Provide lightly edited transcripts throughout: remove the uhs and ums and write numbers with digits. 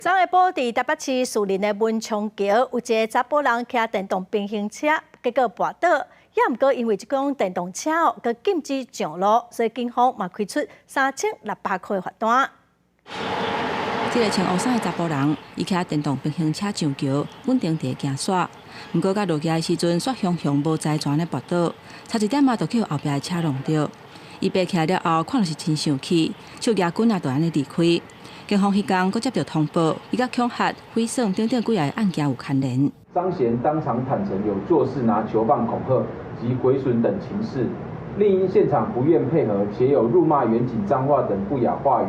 昨下晡佇台北市士林的文昌橋，有一个查埔人騎電動平行車，結果跋倒。也毋過因為這種電動車哦，閣禁止上路，所以警方嘛開出3600塊的罰單。這个穿烏衫的查埔人，伊騎電動平行車上橋，穩定佇行煞。毋過佮落橋的時陣，煞雄雄無知怎呢跋倒，差一點仔就去予後壁的車挵著。伊爬起來了後，看著是真生氣，手舉棍仔就按呢離開。警方彼工閣接著通報，伊佮恐嚇、毀損等等幾个案件有牽連。張賢當場坦承有做事拿球棒恐嚇及毀損等情事，另因現場不願配合，且有辱罵員警髒話等不雅話語，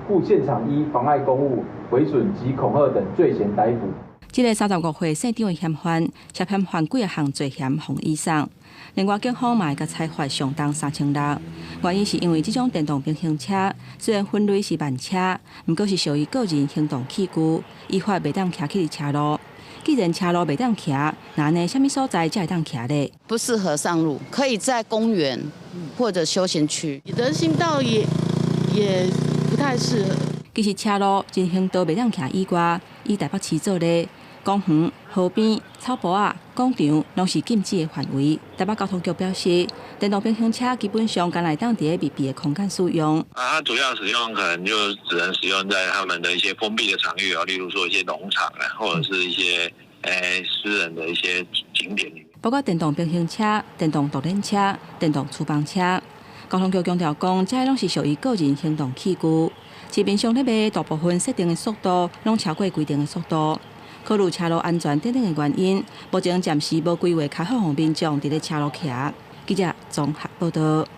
故現場依妨礙公務、毀損及恐嚇等罪嫌逮捕。這个35歲姓張的嫌犯，涉嫌犯幾項罪嫌，予移送。另外，警方嘛會共裁罰上重3600。原因是因為這種電動平行車雖然分類是慢車，毋過是屬於個人行動器具，依法袂當騎去車路。既然車路袂當騎，那按呢啥物所在才會當騎咧？不適合上路，可以在公園或者休閒區。人行道也不太適合。其實車路、人行道袂當騎以外，以台北市做例，公園、河邊、草埔仔、廣場攏是禁止的範圍。台北交通局表示，電動平行車基本上干焦會當佇密閉的空間使用。啊，它主要使用可能就只能使用在他們的一些封閉的場域啊，例如說一些農場啊，或者是一些私人的一些景點裡面。包括電動平行車、電動獨輪車、電動廚房車。交通局強調講，這攏是屬於個人行動器具。市面上咧賣，大部分設定的速度攏超過規定的速度。考慮車路安全等等的原因，目前暫時無規劃開放予民眾佇咧車路騎。記者綜合報道。